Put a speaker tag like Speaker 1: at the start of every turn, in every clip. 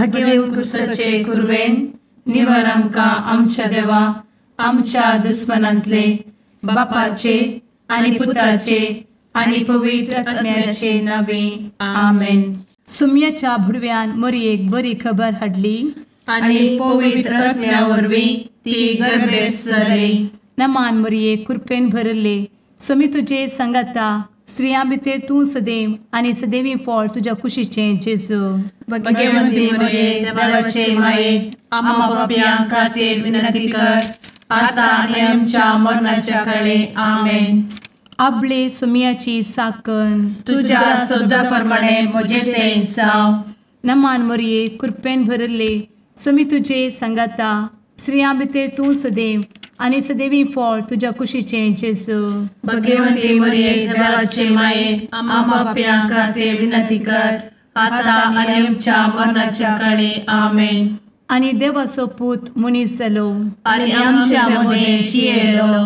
Speaker 1: भगेव कुरवेन निवर आमकां आमच्या देवा आमच्या दुस्मनांतले बापाचे आनी पुताचे आनी पवित्र आत्म्याचे नावे आमेन.
Speaker 2: सुम्याच्या भुडव्यान मोरयेक बरी खबर हाडली
Speaker 1: आनी पवित्र आत्म्या वरवीं ती गर्भेस्त जाली.
Speaker 2: नमान मोरये, कृपेन भरले, स्वामी तुजे संगाता, स्त्रियां भितर तूं सदैव आनी सदैवी फळ तुज्या कुशीचें जेजू.
Speaker 1: भगवंती मोरये, देवाचे माये, आम्हा पापयां खातीर विनंती कर आता आनी आमच्या मरणाच्या काळे. आमेन.
Speaker 2: आपले सुम्याची साकन
Speaker 1: तुज्या सदा प्रमाणे म्हजें तें जावं.
Speaker 2: नमान मोरये, कृपेन भरले, स्वामी तुजे संगाता, स्त्रियां भितर तूं सदैव आनी सदैवी फळ तुज्या कुशीचें जेजू.
Speaker 1: भगवंती मोरये, देवाचे माये, आम्हा पापयां खातीर विनंती कर आता आनी आमच्या मरणाच्या काळे. आमेन.
Speaker 2: आनी देवाचो पूत मनीस जालो
Speaker 1: आनी आमच्या मदें जियेलो.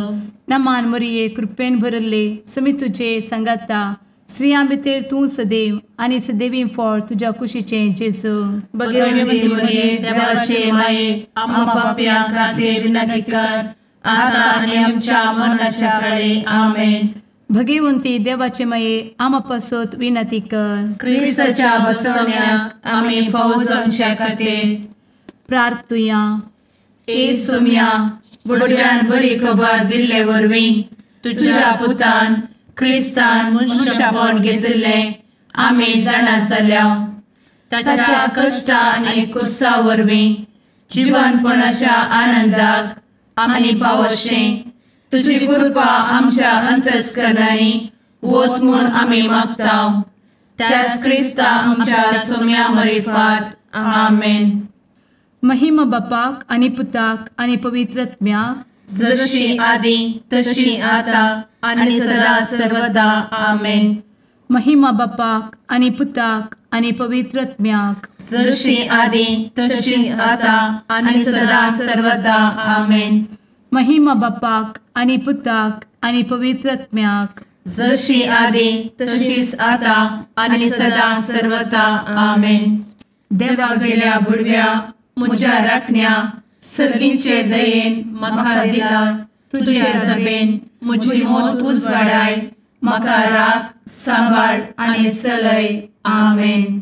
Speaker 2: नमान मोरये, कृपेन भरले, स्वामी तुजे संगाता, स्त्रियां भितर तूं सदैव आनी सदैवी फळ तुज्या कुशीचें जेजू.
Speaker 1: भगवंती मोरये, देवाचे माये, आम्हा पापयां खातीर विनंती कर आता आनी आमच्या मरणाच्या काळे. आमेन.
Speaker 2: भगवंती देवाचे माये, आम्हा पासत विनंती कर.
Speaker 1: क्रिस्ताच्या बसवण्याक आमी फावो जावच्या खातीर
Speaker 2: प्रार्थुया.
Speaker 1: ए सुम्या, बुडव्यान बरी खबर दिल्ले वरवीं तुज्या पुतान क्रिस्तान मनशापण घेतिल्लें आमी जाणा जाल्या. ताच्या कश्टा आनी कुसा वरवीं जिवनपणाच्या आनंदाक आमी पावशें तुजी कृपा आमच्या अंतस्करणांनी वत म्हूण आमी मागता. त्याच क्रिस्ता आमच्या सुम्या मरिफात. आमेन.
Speaker 2: महिमा बापाक आनी पुताक आनी पवित्र आत्म्याक,
Speaker 1: जशी आदी तशी आता आनी सदा सर्वदा. आमेन.
Speaker 2: महिमा बापाक आनी पुताक आनी पवित्र आत्म्याक,
Speaker 1: जशी आदी तशी आता आनी सदा सर्वदा. आमेन.
Speaker 2: महिमा बापाक आनी पुताक आनी पवित्र आत्म्याक,
Speaker 1: जशी आदी तशीच आता आनी सदा सर्वदा. आमेन. देवा गेल्या बुडव्या म्हज्या राखण्या सर्गींचे दयेन म्हाका दिला तुजे दबेन म्हजी मोत उजवाडाय, म्हाका राख सांबाळ आनी चलय. आमेन.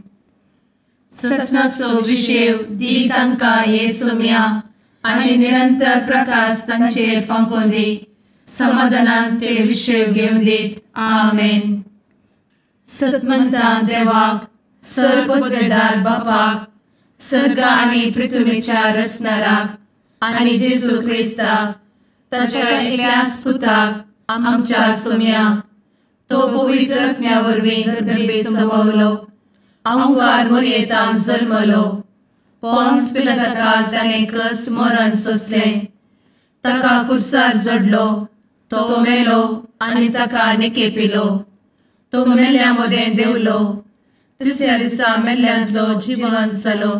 Speaker 1: ससनाचो विशेव दी तांकां हे सुम्या आनी निरंतर प्रकाश तांचेर फांकोवन दी, समाधानान ते विशेव घेवन दीत. आमेन. सतमंता देवाक, सर्वपदवेदार बापाक, सर्ग आनी पृथ्वीच्या रचणाराक आनी जेजू क्रिस्ताक ताच्या एकल्याच पुताक आमच्या सुम्याक, तो पवित्र आत्म्या वरवीं गर्भे संभवलो, अहंकार मोरयेतान जल्मलो, पोन्स पिलाताकाल ताणें कस मरण सोंसलें, ताका कुर्सार जडलो, तो मेलो आनी ताका निकेपिलो, तो मेल्ल्या मदें देंवलो, तिसऱ्या दिसा मेल्ल्यांतलो जिवन जालो,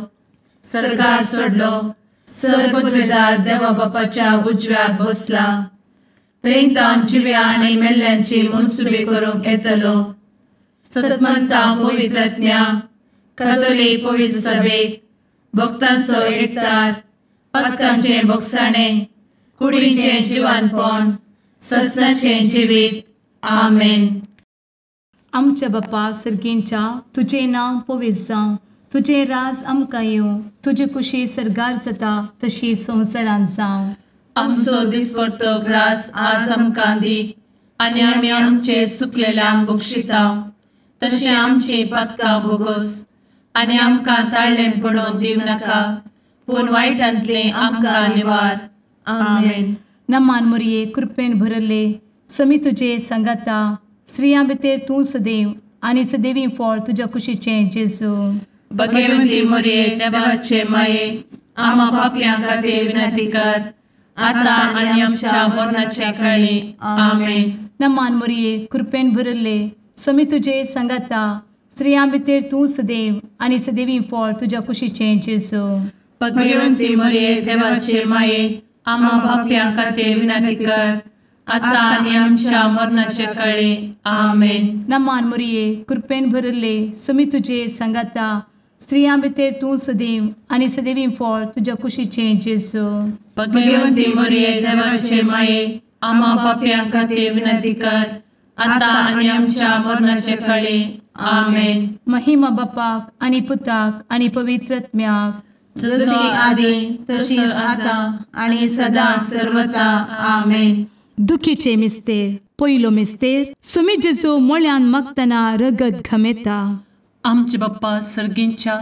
Speaker 1: सर्गार सोडलो, सर्वपदवेदार देवा बापाच्या उजव्याक बसला, थंय तावन जिव्या आनी मेल्ल्यांची मनसुबी करूंक येतलो. सतमंता पवित्र आत्म्या, कातोलीक पवित्र सभेक, भक्तांचो एकतार, पातकांचें भोगसाणें, कुडीचें जिवानपण, ससनाचें जिवीत. आमेन.
Speaker 2: आमच्या बापा सर्गींच्या, तुजें नांव पवित्र जावं, तुजें राज आमकां येवं, तुजी कुशी सर्गार जाता तशी संवसारांत जावं.
Speaker 1: आमचो दिसपडतो ग्रास आज आमकां दी आनी आमी आमचे सुकलेल्यांक बक्षिता तशें आमची पातकां भोगोस आनी आमकां ताळ्ळें पडोवन दिवं नाका, पूण वायटांतलें आमकां निवार. आमेन.
Speaker 2: नमान मोरये, कृपेन भरले, स्वामी तुजे संगाता, स्त्रियां भितर तूं सदैव आनी सदैवी फळ तुज्या कुशीचें जेजू.
Speaker 1: भगवंती मोरये, देवाचे माये, आम्हा पापयां खातीर विनंती कर आता आनी आमच्या मरणाच्या काळी. आमेन.
Speaker 2: नमान मोरये, कृपेन भरले, स्वामी तुजे संगाता, स्त्रियां भितर तूं सदैव आनी सदैवी फळ तुज्या कुशीचें जेजू.
Speaker 1: भगवंती मोरये, देवाचे माये, आम्हा पापयां खातीर विनंती कर आता आनी आमच्या मरणाच्या काळी. आमेन.
Speaker 2: नमान मोरये, कृपेन भरले, स्वामी तुजे संगाता, स्त्रियां भितर तूं सदैव आनी सदैवी फळ तुज्या कुशीचें जेजू.
Speaker 1: भगवंती मरिये देवाचे माये, आम्हा पापयां खातीर विनंती कर, आतां आनी आमच्या मरणाचे कळे. आमेन.
Speaker 2: महिमा बापाक आनी पुताक आनी पवित्र आत्म्याक,
Speaker 1: जशी आदी तशीच आतां आनी सदां सर्वता. आमेन.
Speaker 2: दुखीचे मिस्तेर. पयलो मिस्तेर, सुमी जेजू मोळ्यान मागतना रगत घमेता.
Speaker 1: आमचे बाप्पा सर्गींच्या,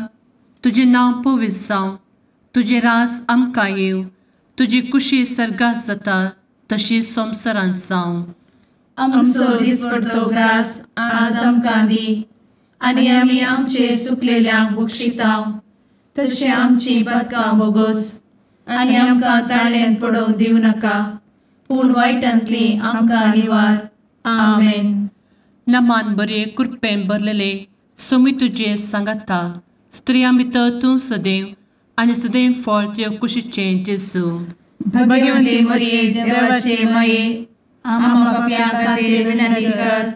Speaker 1: तुजें नांव पवित्र जावं, तुजें रास आमकां येवं, तुजी कुशी सर्गात जाता तशी संवसारांत जावं. आमचो दिसपडतो ग्रास आज आमकां दी, आनी आमी आमचे सुकलेल्यांक बक्षिता तशें आमची पातकां बोगोस, आनी आमकां ताळ्यान पडोवंक दिवं नाका, पूण वायटांतली आमकां निवार. आमेन. नमान बरे कृपेन भरलेले सोमी तुजे सांगाता, स्त्रियां भितर तूं सदैव आनी सदैव फळ तुज्या कुशीचें जेजू. भगवंती मरिये देवाचे माये, आम्हा पापयां खातीर विनंती कर,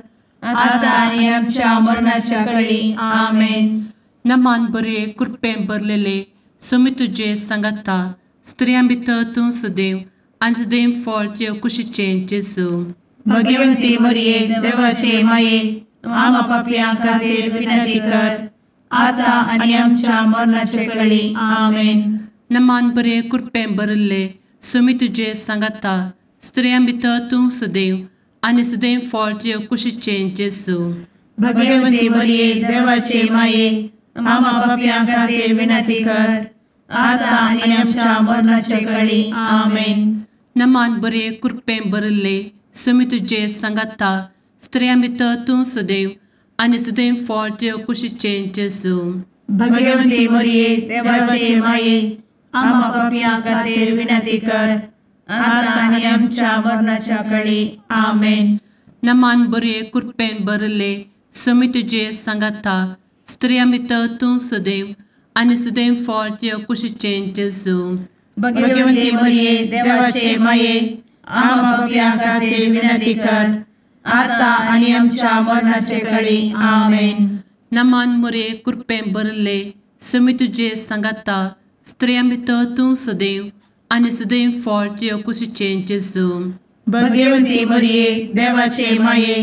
Speaker 1: आतां आनी आमच्या मरणाच्या कळी. आमेन. नमान बरे कृपेन भरलेले सोमी तुजे सांगाता, स्त्रियां भितर तूं सदैव आनी सदैव फळ तुज्या कुशीचें जेजू. भगवंती मरिये देवाचे माये, आम्हा पापयां खातीर विनंती कर, आतां आनी आमच्या मरणाचे कळी. आमेन. नमान बरे कृपेन भरिल्ले सोमी तुजे सांगाता, स्त्रियां भितर तूं सदैव आनी सदैव फळ तुज्या कुशीचें जेजू. भगवंती मरिये देवाचे माये, आम्हा पापयां खातीर विनंती कर, आतां आनी आमच्या मरणाचे कळी. आमेन. नमान बरे कृपेन भरिल्ले सोमी तुजे सांगाता, स्त्रियां भितर तूं सदैव आनी सदैव फळ तुज्या कुशीचें जेजू. भगवंती मरिये देवाचे माये, आम्हा पापयां खातीर विनंती कर, आतां आनी आमच्या मरणाच्या कळी. आमेन. नमान बरे कृपेन भरिल्ले सोमी तुजे सांगाता, स्त्रियां भितर तूं सदैव आनी सदैव फळ तुज्या कुशीचें जेजू. भगवंती मरिये देवाचे माये, आम्हा पापयां खातीर विनंती कर, आतां आनी आमच्या मरणाचे कळी. आमेन. नमान मरिये कृपेन भरिल्ले सोमी तुजे सांगाता, स्त्रियां भितर तूं सदैव आनी सदैव फळ तुज्या कुशीचें जेजू. भगवंती मरिये देवाचे माये,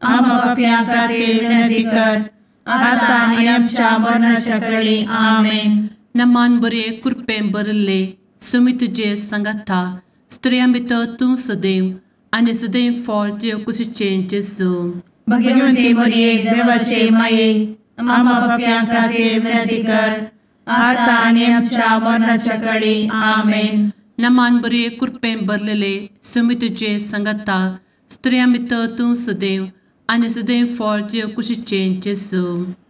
Speaker 1: आम्हा पापयां खातीर विनंती कर, आतां आनी आमच्या मरणाच्या कळी. आमेन. नमान बरे कृपेन भरिल्ले सोमी तुजे सांगाता, स्त्रियां भितर तूं सदैव आनी सदैव फळ तुज्या कुशीचें जेजू. भगवंती मरिये देवाचे माये, आम्हा पापयां खातीर विनंती कर, आतां आनी आमच्या मरणाच्या कळी. आमेन. नमान बरे कृपेन भरलेले सोमी तुजे सांगाता, स्त्रियां भितर तूं सदैव आनी सदैव फळ तुज्या कुशीचें जेजू.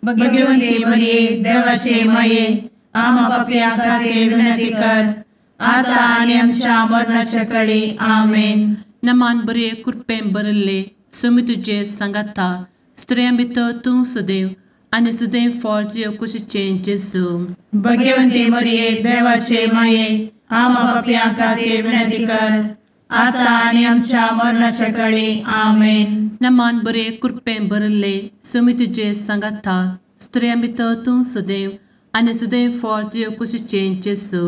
Speaker 1: भगवंती मरिये देवाचे माये, आम्हा पापयां खातीर विनंती कर, आतां आनी आमच्या मरणाच्या कळी. आमेन. नमान बरे कृपेन भरिल्ले सोमी तुजे सांगाता, स्त्रियां भितर तूं सदैव आनी सदैव फळ तुज्या कुशीचें जेजू. भगवंती मरिये देवाचे माये, आम्हा पापयां खातीर विनंती कर, आतां आनी आमच्या मरणाच्या कळी. आमेन. नमान बरे कृपेन भरिल्ले सोमी तुजे सांगाता, स्त्रियां भितर तूं सदैव आनी सदैव फळ तुज्या कुशीचें जेजू.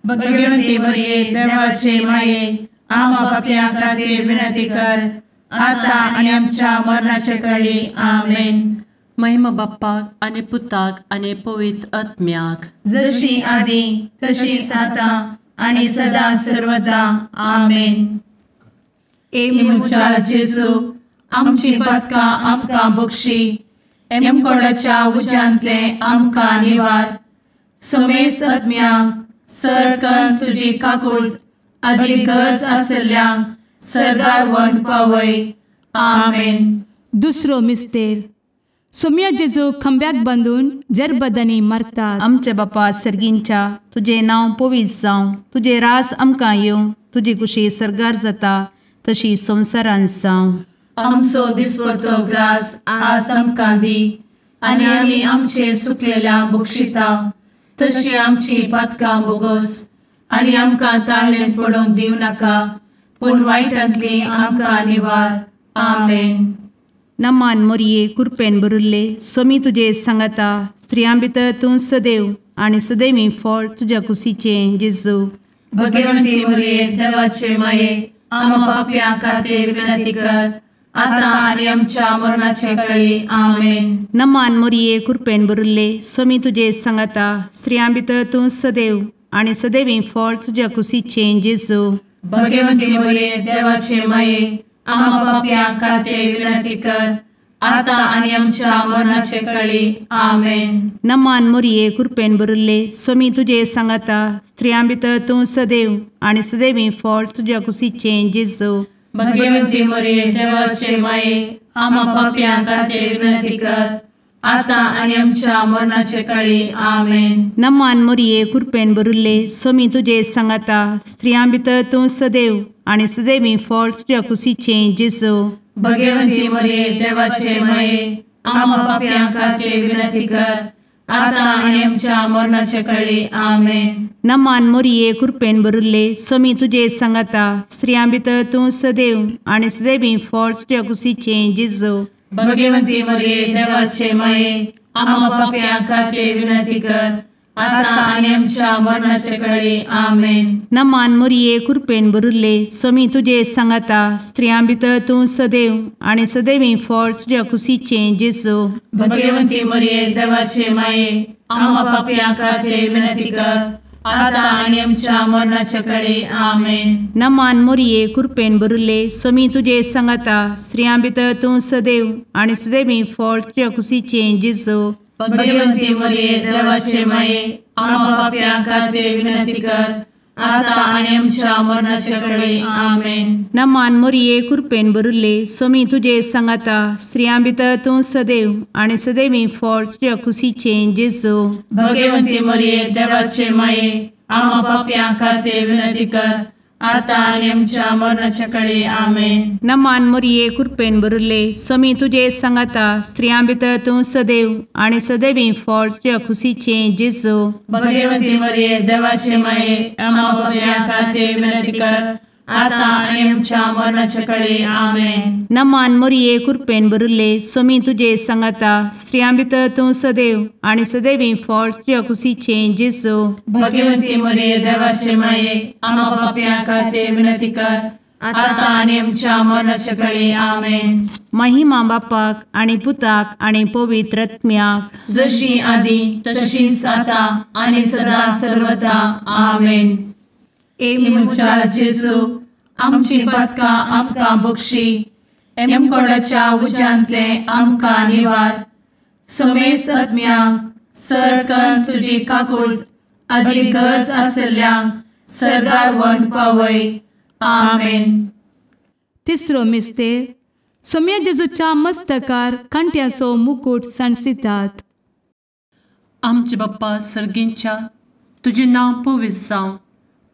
Speaker 1: भगवंती मरिये देवाचे माये, आम्हा पापयां खातीर विनंती कर, आतां आनी आमच्या मरणाचे कळी. आमेन. महिमा बाप्पाक आनी पुताक आनी पवित्र आत्म्याक, जशी आदी तशीच आतां आनी सदां सर्वदा. आमेन. ए म्हज्या जेजू, आमची पातकां आमकां बक्षी, एमकोडाच्या उज्यांतले आमकां निवार, समेस्त आत्म्यांक सर तुजी काकूट आदी गरज आसल्ल्यांक सर्गार व्हरून पावय. आमेन.
Speaker 2: दुसरो मिस्तेर, सोम्या जेजू खंब्याक बांदून जरबदांनी मारतात.
Speaker 3: आमच्या बापा सर्गींच्या, तुजें नांव पवित्र जावं, तुजें रास आमकां येवं, तुजी कुशी सर्गार जाता तशी संवसारांत जावं.
Speaker 1: आमचो दिसपडतो ग्रास आज आमकां दी, आनी आमी आमचे सुकलेल्या बक्षिता तशी आमची पातकां बोगोस, आनी आमकां ताळ्ळेन पडोवंक दिवं नाका, पूण वायटांतली आमकां निवार. आमेन.
Speaker 3: नमान मोरये कृपेन भरिल्ले, स्वामी तुजे सांगाता, स्त्रियां भितर तूं सदैव आनी सदैवी फळ तुज्या कुशीचें जेजू।
Speaker 1: भगवंती मरिये देवाचे माये आम्हा पाप्यां खातीर विनंती कर आता आनी आमच्या मरणाचे वेळी। आमेन।
Speaker 3: नमान मोरये कृपेन भरिल्ले स्वामी तुजे सांगाता स्त्रियां भितर तूं सदैव आनी सदैवी फळ तुज्या कुशीचें जेजू।
Speaker 1: भगवंती मरिये देवाचे माये आम्हा पाप्यां खातीर विनंती कर आता आनी आमच्या मरणाचे वेळी। आमेन।
Speaker 3: नमान मोरये कृपेन भरिल्ले स्वामी तुजे सांगाता स्त्रियां भितर तूं सदैव आनी सदैवी फळ तुज्या कुशीचें जेजू।
Speaker 1: भगवंती मरिये देवाचे माये आम्हा पाप्यां खातीर विनंती कर आता आनी आमच्या मरणाचे वेळी। आमेन।
Speaker 3: नमान मोरये कृपेन भरिल्ले स्वामी तुजे सांगाता स्त्रियां भितर तूं सदैव आनी सदैवी फळ तुज्या कुशीचें जेजू।
Speaker 1: भगवंती मरिये देवाचे माये आम्हा पाप्यां खातीर विनंती कर आता आनी आमच्या मरणाचे वेळी। आमेन।
Speaker 3: नमान मोरये कृपेन भरिल्ले स्वामी तुजे सांगाता स्त्रियां भितर तूं सदैव आनी सदैवी फळ तुज्या कुशीचें जेजू।
Speaker 1: भगवंती मरिये देवाचे माये आम्हा पाप्यां खातीर विनंती कर आता आनी आमच्या मरणाचे वेळी। आमेन।
Speaker 3: नमान मोरये कृपेन भरिल्ले स्वामी तुजे सांगाता स्त्रियां भितर तूं सदैव आनी सदैवी फळ तुज्या कुशीचें जेजू।
Speaker 1: भगवंती मरिये देवाचे माये आम्हा पाप्यां खातीर विनंती कर आता आनी आमच्या मरणाचे वेळी। आमेन।
Speaker 3: नमान मोरये कृपेन भरिल्ले स्वामी तुजे सांगाता स्त्रियां भितर तूं सदैव आनी सदैवी फळ तुज्या कुशीचें जेजू।
Speaker 1: भगवंती मरिये देवाचे माये आम्हा पाप्यां खातीर विनंती कर आता आनी आमच्या मरणाचे वेळी। आमेन।
Speaker 3: नमान मोरये कृपेन भरिल्ले स्वामी तुजे सांगाता स्त्रियां भितर तूं सदैव आनी सदैवी फळ तुज्या कुशीचें जेजू।
Speaker 1: भगवंती मरिये देवाचे माये आम्हा पाप्यां खातीर विनंती कर आता आनी आमच्या मरणाचे वेळी। आमेन।
Speaker 3: नमान मोरये कृपेन भरिल्ले स्वामी तुजे सांगाता स्त्रियां भितर तूं सदैव आनी सदैवी फळ तुज्या कुशीचें जेजू।
Speaker 1: भगवंती मरिये देवाचे माये आम्हा पाप्यां खातीर विनंती कर आता आनी आमच्या मरणाचे वेळी। आमेन।
Speaker 3: नमान मोरये कृपेन भरिल्ले स्वामी तुजे सांगाता स्त्रियां भितर तूं सदैव आनी सदैवी फळ तुज्या कुशीचें जेजू।
Speaker 1: भगवंती मरिये देवाचे माये आम्हा पाप्यां खातीर विनंती कर आता आनी आमच्या मरणाचे वेळी। आमेन।
Speaker 3: महिमा बापाक आनी पुताक आनी पवित्र आत्म्याक,
Speaker 1: जशी आदी तशीच आता आनी सदा सर्वदा। आमेन। ए म्हज्या जेजू आमची पातकां आमकां बक्षी, एमकोडाच्या उज्यांतले आमकां निवार, समेस्त आत्म्यांक सरकन तुजी काकूट आदी गरज आशिल्ल्यांक सर्गार व्हरून पावय। आमेन।
Speaker 2: तिसरो मिस्तेर सोम्या जेजूच्या मस्तकार कांट्याचो मुकूट सांडसितात।
Speaker 1: आमचे बाप्पा सर्गींच्या तुजें नांव पवित्र जावं,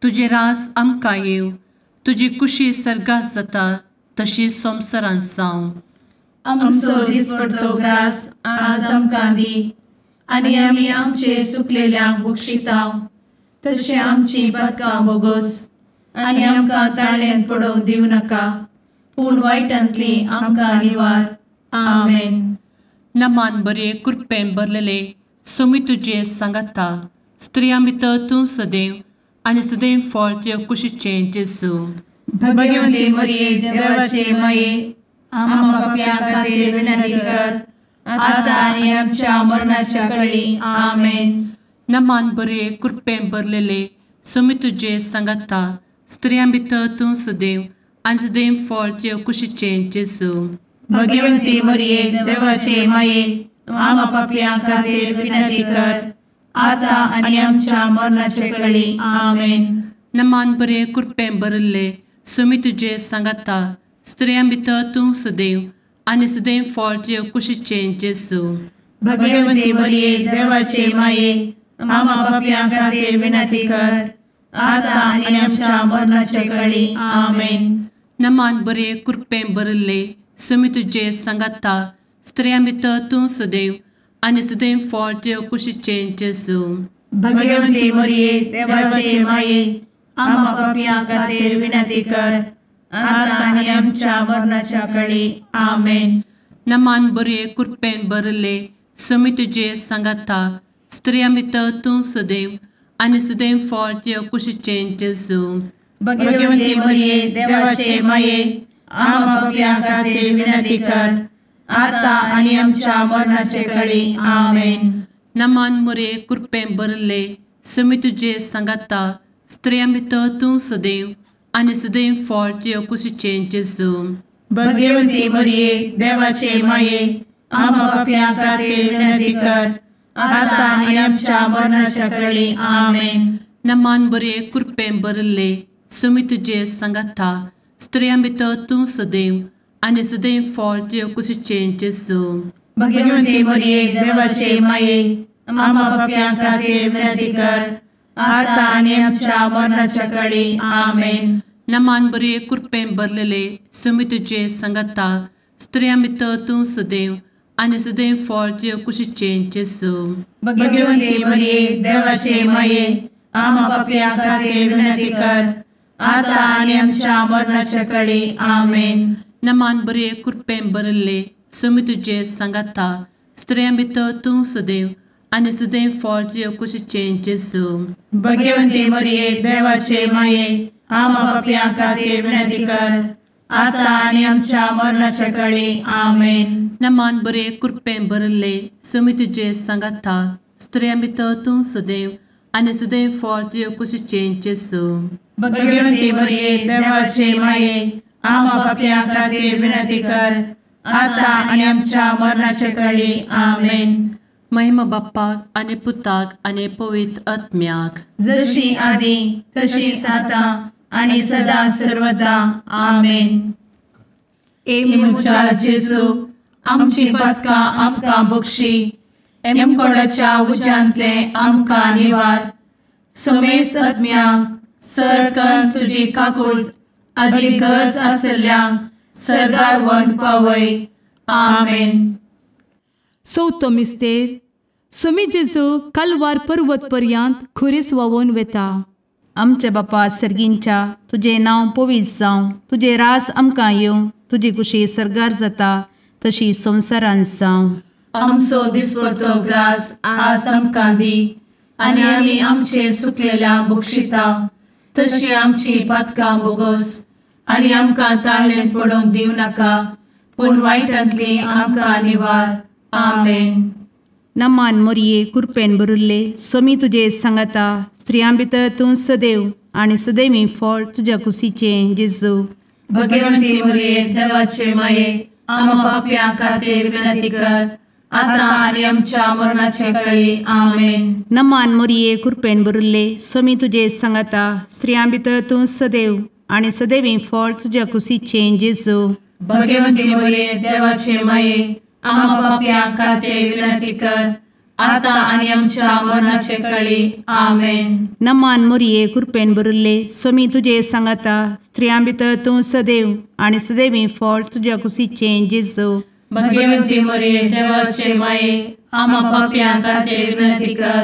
Speaker 1: तुजें राज आमकां येवं, तुजी कुशी सर्गात जाता तशी संवसारांत जावं।
Speaker 4: आमचो दिसपडतो ग्रास आज आमकां दी आनी आमी आमचे सुकलेल्यांक बक्षिता तशें आमची पातकां बोगोस आनी आमकां ताळ्यान पडोवंक दिवं नाका, पूण वायटांतली आमकां निवार। आमेन।
Speaker 1: नमान बरे कृपेन भरलेले स्वामी तुजे सांगाता स्त्रियां भितर तूं सदैव आनी सदैव फळ तुज्या कुशीचें जेजू।
Speaker 4: भगवंती मरिये देवाचे माये आम्हा पाप्यां खातीर विनंती कर आता आनी आमच्या मरणाच्या वेळी। आमेन।
Speaker 1: नमान बरे कृपेन भरलेले स्वामी तुजे सांगाता स्त्रियां भितर तूं सदैव आनी सदैव फळ तुज्या कुशीचें जेजू।
Speaker 4: भगवंती मरिये देवाचे माये आम्हा पाप्यां खातीर विनंती कर आता आनी आमच्या मरणाचे वेळी। आमेन।
Speaker 1: नमान बरे कृपेन भरिल्ले स्वामी तुजे सांगाता स्त्रियां भितर तूं सदैव आनी सदैव फळ तुज्या कुशीचें जेजू।
Speaker 4: भगवंती मरिये देवाचे माये आम्हा पाप्यां खातीर विनंती कर आता आनी आमच्या मरणाचे वेळी। आमेन।
Speaker 1: नमान बरे कृपेन भरिल्ले स्वामी तुजे सांगाता स्त्रियां भितर तूं सदैव आनी सदैव फळ तुज्या कुशीचें जेजू।
Speaker 4: भगवंती मरिये देवाचे माये आम्हा पाप्यां खातीर विनंती कर आता आनी आमच्या मरणाच्या वेळी। आमेन।
Speaker 1: नमान बरे कृपेन भरिल्ले समी तुजे सांगाता स्त्रियां भितर तूं सदैव आनी सदैव फळ तुज्या कुशीचें जेजू.
Speaker 4: भगवती मरिये देवाचे माये आम्हा पाप्यां खातीर विनंती कर आता आनी आमच्या मरणाचे कळी. आमेन.
Speaker 1: नमान मोरये कृपेन भरिल्ले समी तुजे सांगाता स्त्रियां भितर तूं सदैव आनी सदैव फळ तुज्या कुशीचें जेजू.
Speaker 4: भगवती मरिये देवाचे माये आम्हा पाप्यां खातीर विनंती कर आता आनी आमच्या मरणाच्या कळी. आमेन.
Speaker 1: नमान बरे कृपेन भरिल्ले समी तुजे सांगाता स्त्रियां भितर तूं सदैव आनी सदैव फळ तुज्या कुशीचें जेजू.
Speaker 4: भगवती मरिये देवाचे माये आम्हा पाप्यां खातीर विनंती कर आता आनी आमच्या मरणाच्या कळी. आमेन.
Speaker 1: नमान बरे कृपेन भरलेले समी तुजे सांगाता स्त्रियां भितर तूं सदैव आनी सदैव फळ तुज्या कुशीचें जेजू.
Speaker 4: भगवती मरिये देवाचे माये आम्हा पाप्यां खातीर विनंती कर आता आनी आमच्या मरणाच्या कळी. आमेन.
Speaker 1: नमान बरे कृपेन भरिल्ले समी तुजे सांगाता स्त्रियां भितर तूं सदैव आनी सदैव फळ तुज्या कुशीचें जेजू.
Speaker 4: भगवती मरिये देवाचे माये आम्हा पाप्यां खातीर विनंती कर आता आनी आमच्या मरणाच्या कळी. आमेन.
Speaker 1: नमान बरे कृपेन भरिल्ले समी तुजे सांगाता स्त्रियां भितर तूं सदैव आनी सदैव फळ तुज्या कुशीचें जेजू.
Speaker 4: भगवती मरिये देवाचे माये आम्हा पाप्यां खातीर विनंती कर आता आनी आमच्या मरणाच्या कळी. आमेन.
Speaker 1: महिमा बाप्पाक आनी पुताक आनी पवित्र आत्म्याक,
Speaker 4: जशी आदी तशीच आता आनी सदा सर्वदा. आमेन.
Speaker 2: ए
Speaker 4: म्हज्या जेजू आमची पातकां आमकां बक्षी, एमकोडाच्या उज्यांतले आमकां निवार, समेस्त आत्म्यांक सरकन तुजी काकूट आदी गरज आसल्ल्यांक सरगार वन पावय. आमेन.
Speaker 2: चवथो मिस्तेर सुमी जेजू कालवार पर्वत पर्यंत खुरीस व्हांवून वेता.
Speaker 3: आमच्या बापा सर्गींच्या तुजें नांव पवित्र जावं, तुजें राज आमकां येवं, तुजी कुशी सर्गार जाता तशी संवसारांत जावं.
Speaker 1: आमचो दिसपडतो ग्रास आज आमकां दी आनी आमी आमचे सुकलेल्या बक्षिता तशी आमची पातकां बोगोस आनी आमकां ताळेन पडोवंक दिवं नाका पूण वायटांतली आमकां निवार. आमेन.
Speaker 3: नमान मोरये कृपेन भरिल्ले सोमी तुजे सांगाता स्त्रियां भितर तूं सदैव आनी सदैवी फळ तुज्या कुशीचें जेजू.
Speaker 1: भगवंती मोरये देवाचे माये आम्हा पाप्यां खातीर विनंती कर आता आनी आमच्या मरणाचे कळी. आमेन.
Speaker 3: नमान मोरये कृपेन भरिल्ले सोमी तुजे सांगाता स्त्रियां भितर तूं सदैव आनी सदैवी फळ तुज्या कुशीचें जेजू.
Speaker 1: भगवंती मोरये देवाचे माये आम्हा पाप्यां खातीर विनंती कर आता आनी आमच्या मरणाचे कळी. आमेन.
Speaker 3: नमान मोरये कृपेन भरिल्ले सोमी तुजे सांगाता स्त्रियां भितर तूं सदैव आनी सदैवी फळ तुज्या कुशीचें जेजू.
Speaker 1: भगवंती मोरये देवाचे माये आम्हा पाप्यां खातीर विनंती कर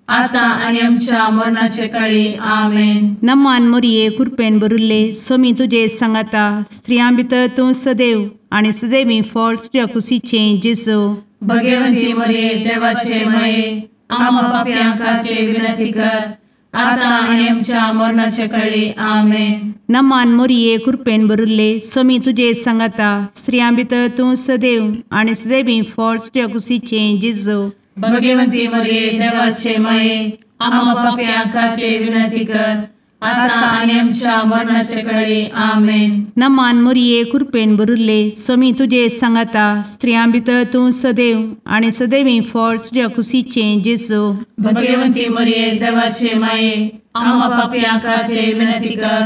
Speaker 1: आता आनी आमच्या मरणाचे कळी. आमेन.
Speaker 3: नमान मोरये कृपेन भरिल्ले सोमी तुजे सांगाता स्त्रियां भितर तूं सदैव आनी सदैवी फळ तुज्या कुशीचें जेजू.
Speaker 1: भगवंती मोरये देवाचे माये आम्हा पाप्यां खातीर विनंती कर आता आनी आमच्या मरणाचे कळी. आमेन.
Speaker 3: नमान मोरये कृपेन भरिल्ले सोमी तुजे सांगाता स्त्रियां भितर तूं सदैव आनी सदैवी फळ तुज्या कुशीचें जेजू.
Speaker 1: भगवंती मोरये देवाचे माये आम्हा पाप्यां खातीर विनंती कर आता आनी आमच्या मरणाचे कळी. आमेन.
Speaker 3: नमान मोरये कृपेन भरिल्ले सोमी तुजे सांगाता स्त्रियां भितर तूं सदैव आनी सदैवी फळ तुज्या कुशीचें जेजू.
Speaker 1: भगवंती मोरये देवाचे माये आम्हा पाप्यां खातीर विनंती कर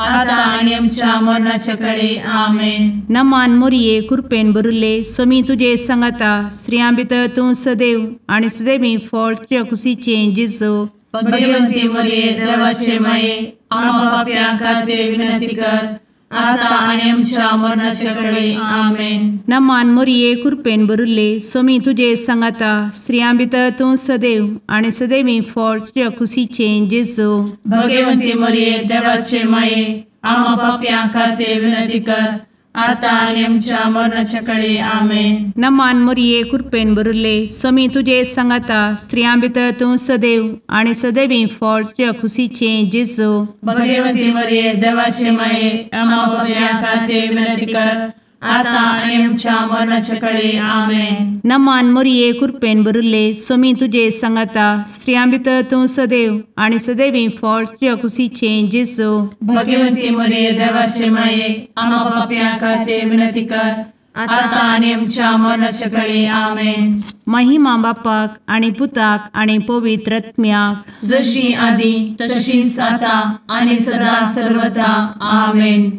Speaker 1: आता आनी आमच्या मरणाचे कळी. आमेन.
Speaker 3: नमान मोरये कृपेन भरिल्ले सोमी तुजे सांगाता स्त्रियां भितर तूं सदैव आनी सदैवी फळ तुज्या कुशीचें जेजू.
Speaker 1: भगवंती मोरये देवाचे माये आम्हा पाप्यां खातीर विनंती कर आता आनी आमच्या मरणाचे कळी. आमेन.
Speaker 3: नमान मोरये कृपेन भरिल्ले सोमी तुजे सांगाता स्त्रियां भितर तूं सदैव आनी सदैवी फळ तुज्या कुशीचें जेजू.
Speaker 1: भगवंती मोरये देवाचे माये आम्हा पाप्यां खातीर विनंती कर आतां आनी आमच्या मरणाच्या कळे आमेन.
Speaker 3: नमान मोरये कृपेन भरिल्ले स्वामी तुजे सांगाता स्त्रियां भितर तूं सदैव आनी सदैवी फळ तुज्या खुशीचें जेजू.
Speaker 1: भगवती मरिये देवाचे माये आम्हा पाप्यां खातीर विनंती कर आतां आनी आमच्या मरणाच्या कळे आमेन.
Speaker 3: नमान मोरये कृपेन भरिल्ले स्वामी तुजे सांगाता स्त्रियां भितर तूं सदैव आनी सदैवी फळ तुज्या खुशीचें जेजू.
Speaker 1: भगवती मरिये देवाचे माये आम्हा पाप्यां खातीर विनंती कर आतां आनी आमच्या मरणाच्या कळे आमेन.
Speaker 3: महिमा बापाक आनी पुताक आनी पवित्र आत्म्याक
Speaker 1: जशी आदी तशीच आतां आनी सदा सर्वदा आमेन.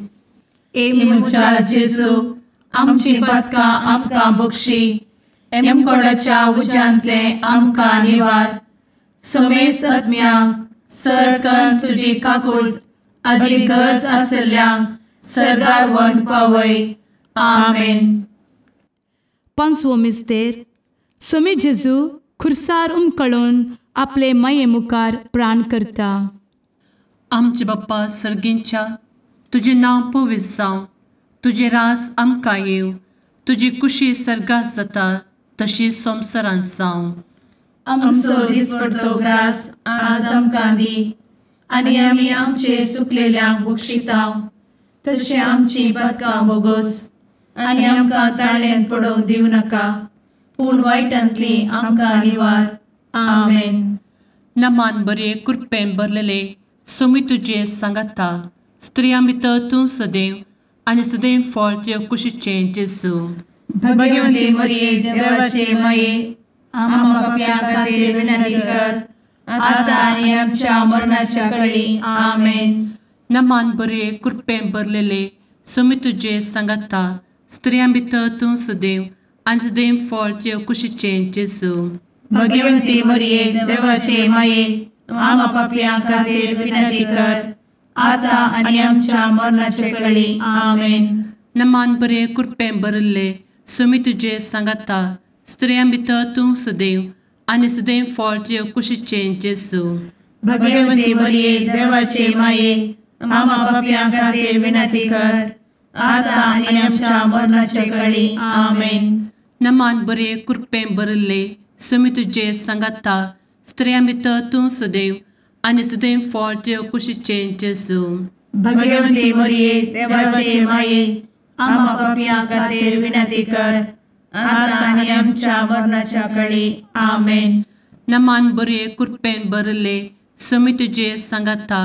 Speaker 1: ए म्हज्या जेजू आमची पातकां आमकां बक्षी एमकोडाच्या उज्यांतले आमकां निवार समेस्त आत्म्यांक सरकन तुजी काकूट आदी गरज आशिल्ल्यांक सर्गार व्हरून पावय आमेन.
Speaker 2: पांचवो मिस्तेर स्वामी जेजू खुर्सार उमकळून आपले माये मुखार प्राण करता.
Speaker 1: आमचे बाप्पा सर्गींच्या तुजें नांव पवित्र जावं, तुजें राज आमकां येवं, तुजी कुशी सर्गात जाता तशी संवसारांत जावं. आमचो दिसपडतो ग्रास आज आमकां दी आनी आमी आमचे चुकलेल्यांक बक्षिता तशें आमची पातकां बोगोस आनी आमकां ताळ्यांत पडोवंक दिवं नाका पूण वायटांतली आमकां निवार आमेन. नमान बरे कृपेन भरलेले स्वामी तुजे सांगाता स्त्रियां भितर तूं सदैव आनी सदैव फळ तुज्या कुशीचें जेजू. भगवती मरिये देवाचे माये आम्हा पाप्यां खातीर विनंती कर आतां आनी आमच्या मरणाच्या कळी आमेन. नमान बरे कृपेन भरलेले स्वामी तुजे सांगाता स्त्रियां भितर तूं सदैव आनी सदैव फळ तुज्या कुशीचें जेजू. भगवती मरिये देवाचे माये आम्हा पाप्यां खातीर विनंती कर आतां आनी आमच्या मरणाच्या कळी आमेन. नमान बरे कृपेन भरिल्ले स्वामी तुजे सांगाता स्त्रियां भितर तूं सदैव आनी सदैव फळ तुज्या कुशीचें जेजू. भगवती मरिये देवाचे माये आम्हा पाप्यां खातीर विनंती कर आतां आनी आमच्या मरणाच्या कळी आमेन. नमान बरे कृपेन भरिल्ले स्वामी तुजे सांगाता स्त्रियां भितर तूं सदैव आनी सदैव फळ तुज्या कुशीचें जेजू. भगवती मरिये देवाचे माये आम्हा पाप्यां खातीर विनंती कर आतां आनी आमच्या मरणाच्या कळी आमेन. नमान बरे कृपेन भरिल्ले स्वामी तुजे सांगाता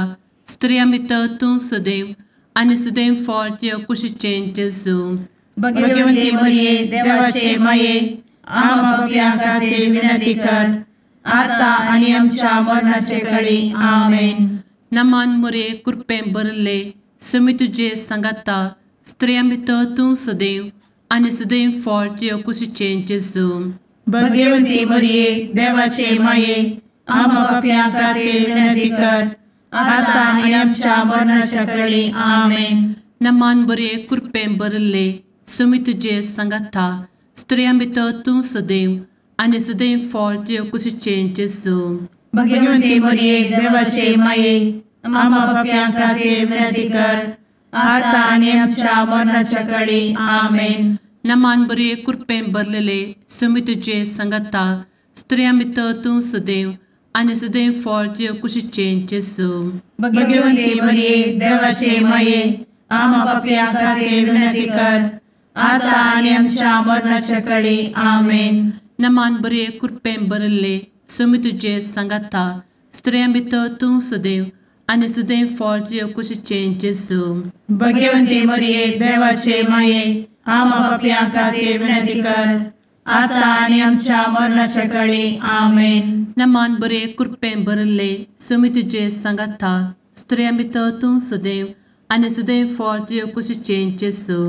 Speaker 1: स्त्रियां भितर तूं सदैव आनी सदैव फळ तुज्या कुशीचें जेजू. भगवती मरिये देवाचे माये आम्हा पाप्यां खातीर विनंती कर आतां आनी आमच्या मरणाचे कळी आमेन. नमान मरिये कृपेन भरिल्ले स्वामी तुजे सांगाता स्त्रियां भितर तूं सदैव आनी सदैव फळ तुज्या कुशीचें जेजू. भगवती मरिये देवाचे माये आम्हा पाप्यां खातीर विनंती कर आतां आनी आमच्या मरणाच्या कळी आमेन. नमान बरे कृपेन भरिल्ले स्वामी तुजे सांगाता स्त्रियां भितर तूं सदैव आनी सदैव फळ तुज्या कुशीचें जेजू. भगवती मरिये देवाचे माये आम्हा पाप्यां खातीर विनंती कर आतां आनी आमच्या मरणाच्या कळी आमेन. नमान बरे कृपेन भरलेले स्वामी तुजे सांगाता स्त्रियां भितर तूं सदैव आनी सदैव फळ तुज्या कुशीचें जेजू. भगवती मरिये देवाचे माये आम्हा पाप्यां खातीर विनंती कर आतां आनी आमच्या मरणाच्या कळी आमेन. नमान बरे कृपेन भरिल्ले स्वामी तुजे सांगाता स्त्रियां भितर तूं सदैव आनी सदैव फळ तुज्या कुशीचें जेजू. भगवती मरिये देवाचे माये आम्हा पाप्यां खातीर विनंती कर आतां आनी आमच्या मरणाच्या कळी आमेन. नमान बरे कृपेन भरिल्ले स्वामी तुजे सांगाता स्त्रियां भितर तूं सदैव आनी सदैव फळ तुज्या कुशीचें जेजू.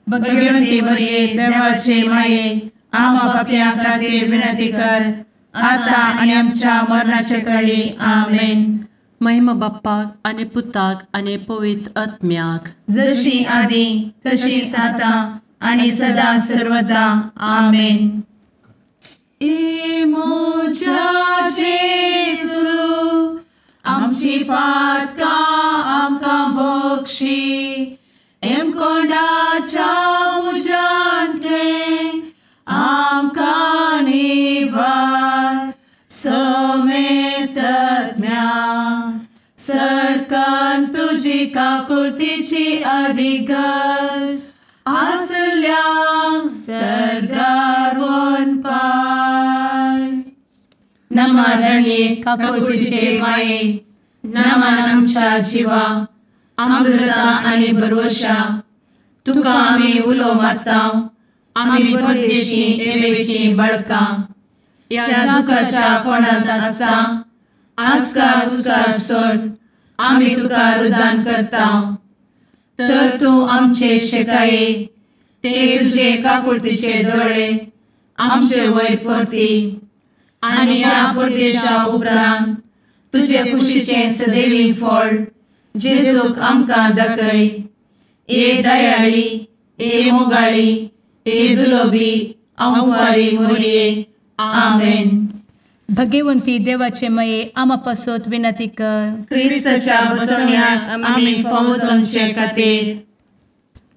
Speaker 1: भगवती मरिये देवाचे माये आम्हा पाप्यां खातीर विनंती कर आतां आनी आमच्या मरणाच्या कळी आमेन. महिमा बाप्पाक आनी पुताक आनी पवित्र आत्म्याक जशी आदी तशीच आतां आनी सदा सर्वदा आमेन. ए म्हज्या जेजू आमची पातकां आमकां बक्षी एमकोंडाच्या तुजी काकुळतीची अधिगस आसल्यांक सर्गार वनपाय. नमा रणये काकुळतीचे माये, नमन आमच्या जिवा, अमृता आनी भरवशा, तुका आमी उलो मारता, आमी परदेशी एवेची बळकां, ह्या दुखाच्या कोणांत आसता आस्कार उस्कार सोड आमी तुका रुदान करता. तर तूं आमचे शेकाये ते तुजे काकुळतीचे दोळे आमचे वयर परती आनी ह्या परदेशा उपरांत तुजे कुशीचें सदैवी फळ जेजूक आमकां दाखय. ए दयाळी, ए मोगाळी, ए दुलोबी अंवारी मोरये. आमेन.
Speaker 2: भगवंती देवाचे मये आमा पासत विनंती कर.
Speaker 4: क्रिस्ताच्या बसवण्याक आमी फावो जावचे खातीर.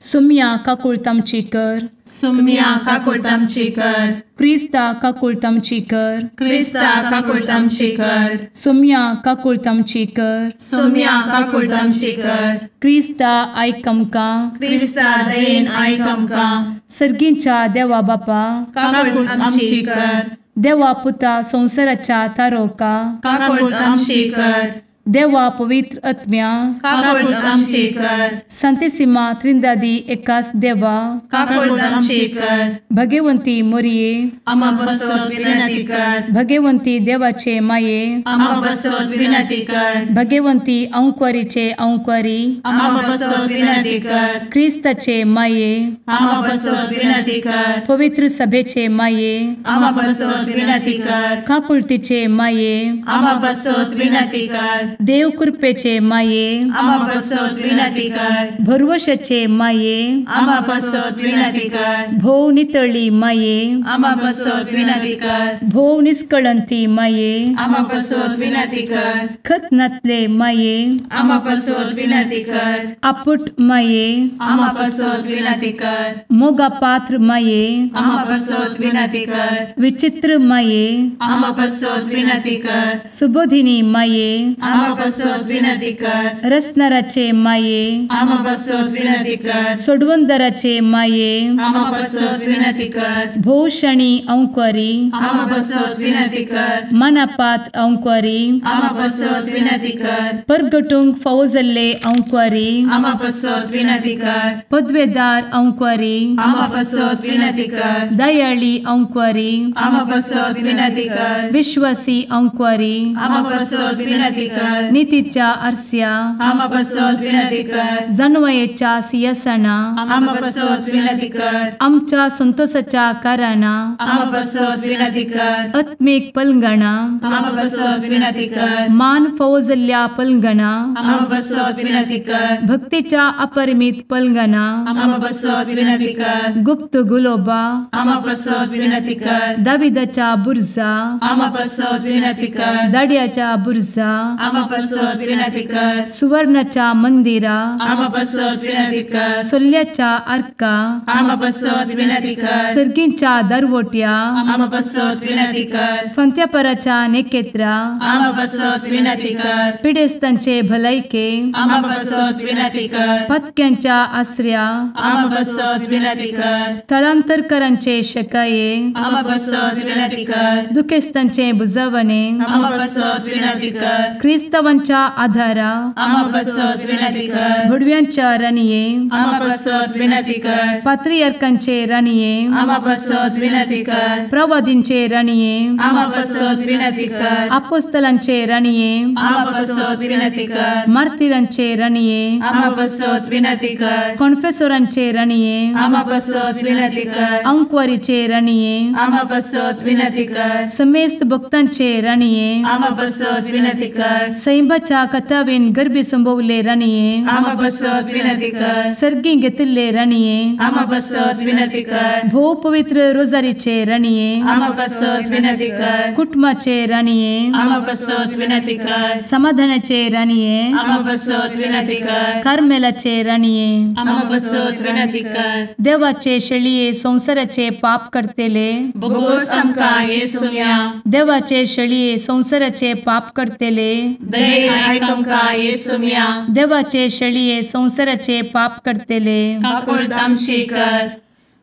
Speaker 2: सुम्या काकुळट आमची कर.
Speaker 4: सुम्या काकुळट आमची कर.
Speaker 2: क्रिस्ता काकुळट आमची कर.
Speaker 4: क्रिस्ता काकुळट आमची कर.
Speaker 2: सुम्या काकुळट आमची कर.
Speaker 4: सुम्या काकुळट आमची कर.
Speaker 2: क्रिस्ता आयक आमकां.
Speaker 4: क्रिस्ता दयेन आयक आमकां.
Speaker 2: सर्गींच्या देवा बापा
Speaker 4: काकुळट आमची कर.
Speaker 2: देवा पुता संवसाराच्या तारोका
Speaker 4: काकुळट आमची कर.
Speaker 2: देवा पवित्र आत्म्या
Speaker 4: काकुळट आमची कर.
Speaker 2: संतेसिमा त्रिंदादी एकास देवा
Speaker 4: काकुळट आमची कर.
Speaker 2: भगवंती मोरये
Speaker 4: आमा पासत विनंती कर.
Speaker 2: भगवंती देवाचे माये
Speaker 4: आमा पासत विनंती कर.
Speaker 2: भगवंती अंकुरीचे अंकुरी
Speaker 4: आमा पासत विनंती कर.
Speaker 2: क्रिस्ताचे माये
Speaker 4: आमा पासत विनंती कर.
Speaker 2: पवित्र सभेचे माये
Speaker 4: आमा पासत विनंती कर.
Speaker 2: काकुळतीचे माये
Speaker 4: आमा पासत विनंती कर.
Speaker 2: देव कृपेचे माये
Speaker 4: आमा पासत विनंती कर.
Speaker 2: भरवशाचे माये
Speaker 4: आमा पासत विनंती कर.
Speaker 2: भोव नितळी माये
Speaker 4: आमा पासत विनंती कर.
Speaker 2: भोव निष्कळंती माये
Speaker 4: आमा पासत विनंती कर.
Speaker 2: खत नातले माये
Speaker 4: आमा पासत विनंती कर.
Speaker 2: आपुट माये
Speaker 4: आमा पासत विनंती कर.
Speaker 2: मोगा पात्र माये
Speaker 4: आमा पासत विनंती कर.
Speaker 2: विचित्र माये
Speaker 4: आमा पासत विनंती कर.
Speaker 2: सुबोधिनी माये
Speaker 4: आमा पासत विनंती कर.
Speaker 2: रसनाराचे माये
Speaker 4: आमा पासत विनंती कर.
Speaker 2: सोडवंदराचे माये
Speaker 4: आमा पासत विनंती कर.
Speaker 2: भोवशणी अंकुरी
Speaker 4: आमा पासत विनंती कर.
Speaker 2: मनापात्र अंकुरी
Speaker 4: आमा पासत विनंती कर.
Speaker 2: परगटूंक फावो जाल्ले अंकुरी
Speaker 4: आमा पासत विनंती कर.
Speaker 2: पदवेदार अंकुरी
Speaker 4: आमा पासत विनंती कर.
Speaker 2: दयाळी अंकुरी
Speaker 4: आमा पासत विनंती कर.
Speaker 2: विश्वासी अंकुरी
Speaker 4: आमा पासत विनंती कर.
Speaker 2: नितीच्या आरस्या
Speaker 4: आमा पासत विनंती कर.
Speaker 2: जानवयेच्या सिंहासना
Speaker 4: आमा पासत विनंती कर.
Speaker 2: आमच्या संतोषाच्या कारणा
Speaker 4: आमा पासत विनंती कर.
Speaker 2: आत्मीक पलंगणा
Speaker 4: आमा पासत विनंती कर.
Speaker 2: मान फावो जाल्ल्या पलंगणा
Speaker 4: आमा पासत विनंती कर.
Speaker 2: भक्तीच्या अपरिमित पलंगणा
Speaker 4: आमा पासत विनंती कर.
Speaker 2: गुप्त गुलोबा
Speaker 4: आमा पासत विनंती कर.
Speaker 2: दाविदाच्या बुर्जा
Speaker 4: आमा पासत विनंती कर.
Speaker 2: दाड्याच्या बुर्जा
Speaker 4: आमा पासत विनंती कर.
Speaker 2: सुवर्णाच्या मंदिरा
Speaker 4: आमा पासत विनंती कर.
Speaker 2: सोल्ल्याच्या आर्का
Speaker 4: आमा पासत विनंती कर.
Speaker 2: सर्गींच्या दरवट्या
Speaker 4: आमा पासत विनंती कर.
Speaker 2: फंत्यापराच्या नेकेत्रा
Speaker 4: आमा पासत विनंती कर.
Speaker 2: पिडेस्तांचे भलायके
Speaker 4: आमा पासत विनंती कर.
Speaker 2: पत्क्यांच्या आसऱ्या
Speaker 4: आमा पासत विनंती कर.
Speaker 2: थळांतरकरांचे शकाये
Speaker 4: आमा पासत विनंती कर.
Speaker 2: दुखेस्तांचे बुजवणे
Speaker 4: आमा पासत विनंती कर.
Speaker 2: क्रिस्तावांच्या आधारा
Speaker 4: आमा पासत विनंती कर.
Speaker 2: भुडव्यांच्या राणये
Speaker 4: आमा पासत विनंती कर.
Speaker 2: पात्रियार्कांचे राणये
Speaker 4: आमा पासत विनंती कर.
Speaker 2: प्रवादींचे राणये
Speaker 4: आमा पासत विनंती कर.
Speaker 2: आपोस्तलांचे राणये
Speaker 4: आमा पासत विनंती कर.
Speaker 2: मार्तिरांचे राणये
Speaker 4: आमा पासत विनंती कर.
Speaker 2: कॉन्फेसोरांचे राणये
Speaker 4: आमा पासत विनंती कर.
Speaker 2: अंकुवारीचे राणये
Speaker 4: आमा पासत विनंती कर.
Speaker 2: समेस्त भक्तांचे राणये
Speaker 4: आमा पासत विनंती कर.
Speaker 2: सैंबाच्या कथावेन गर्भी संभवले राणये
Speaker 4: आमा पासत विनंती कर.
Speaker 2: सर्गी घेतिल्ले राणये
Speaker 4: आमा पासत विनंती कर.
Speaker 2: भोव पवित्र रोजारीचे राणये
Speaker 4: आमा पासत विनंती कर.
Speaker 2: कुटुंबाचे राणये
Speaker 4: आमा पासत विनंती कर.
Speaker 2: समाधानाचे राणये
Speaker 4: आमा पासत विनंती कर.
Speaker 2: कार्मेलाचे राणये
Speaker 4: आमा पासत विनंती कर.
Speaker 2: देवाचे शेळये संवसाराचे पाप करतेले
Speaker 4: बोगोस आमकां येसुम्या
Speaker 2: देवाचे शेळये संवसाराचे पाप करतेले
Speaker 1: दयेन आयक आमकां येसुम्या।
Speaker 2: देवाचे शेळये संवसाराचे पाप करतले
Speaker 1: काकुळट आमची कर।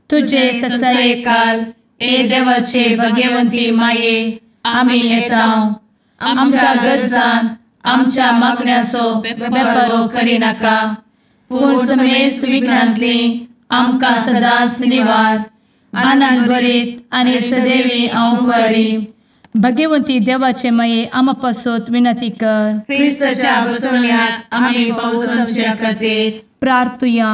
Speaker 2: तुजे
Speaker 1: ससायेकाल ए देवाचे भगवंती माये आमी येता आमच्या गरजान आमच्या मागण्याचो बेपर्वो करिनाका पूण समेस्त विघ्नांतली आमकां सदांच निवार। आनंद भरीत आनी सदैवी अंवकारी
Speaker 2: भगवंती देवाचे माये आमा पासत विनंती कर।
Speaker 1: क्रिस्ताच्या बसवण्यात आमी पावसाच्या खातीर
Speaker 2: प्रार्थुया।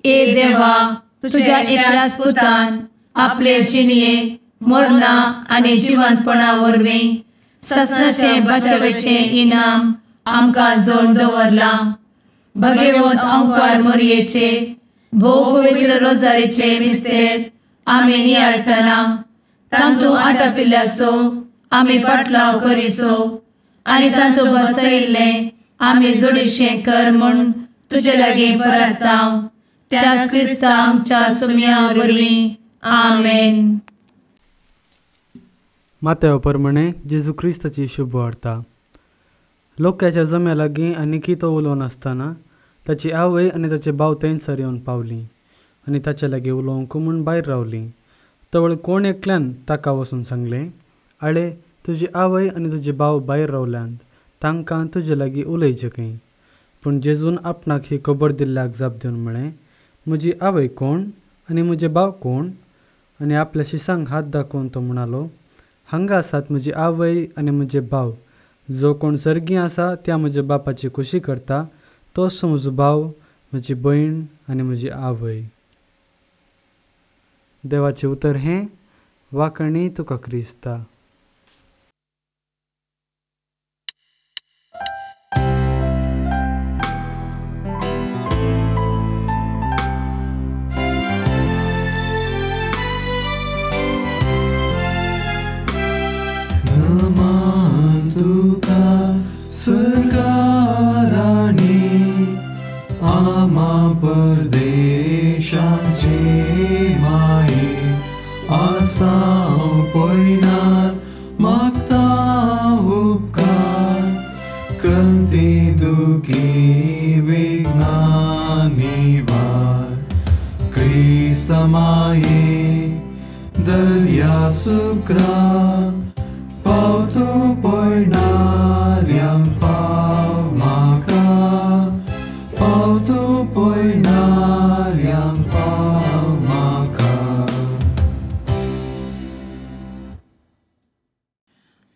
Speaker 1: ए देवा तुझ्या एकल्याच पुतान आपले जिणये मरणा आनी जिवंतपणा वरवीं ससनाचे बचावेचे इनाम आमकां जोडून दवरलां। भगवंत अंकार मोरयेचे भोव पवित्र रोजारीचे मिस्तेर आमी नियाळटना तांतू आटापिल्ल्याचो आमी पाटलाव करिसो आनी तांतू बसयिल्लें आमी जोडीशें कर म्हूण तुजे लागीं परता त्याच क्रिस्ता आमच्या सुम्या वरवीं आमेन।
Speaker 5: मात्या प्रमाणे जेजू क्रिस्ताची शुभ वार्ता। लोकांच्या जम्या लागीं आनीकी तो उलोवन आसतना ताची आवय आनी ताचे भाव थंयसर येवन पावली आनी ताचे लागीं उलोवंक म्हूण भायर रावली। तवळ कोण एकल्यान ताका वचून सांगलें, आळे तुजी आवय आनी तुजे भाव भायर रावल्यांत, तांकां तुजे लागीं उलयचें खंय। पूण जेजून आपणाक ही खबर दिल्ल्याक जाप दिवन म्हळें, म्हजी आवय कोण आनी म्हजे भाव कोण? आनी आपल्या शिसांक हात दाखोवन तो म्हणालो, हांगा आसात म्हजी आवय आनी म्हजे भाव। जो कोण सर्गी आसा त्या म्हज्या बापाची खुशी करता तोच म्हजो भाव, म्हजी भयण आनी म्हजी आवय। देवाचें उतर हें वाकणी तुका क्रिस्ता।
Speaker 6: नमन तुका सरकाराणी आमा परदेशाचे माये आसाव पयनार मागता उपकार कंती दुखी विघ्ना निवार। क्रिस्त माये दर्या सुक्रा पावतो पयणाऱ्यांक पाव म्हाका, पावतो पयणाऱ्यांक पाव म्हाका।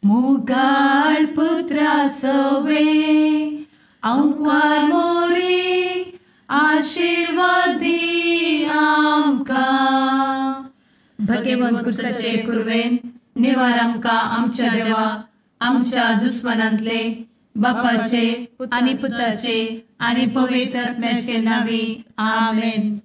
Speaker 1: मुगाळ पुत्रा सवे अंकार मोरी आशीर्वादी आमकां। भगवंत क्रिस्ताचे कुर्वेन निवार आमकां आमच्या देवा आमच्या दुस्मनांतले बापाचे
Speaker 2: आनी पुताचे आनी पवित्र आत्म्याचे नांवी आमेन।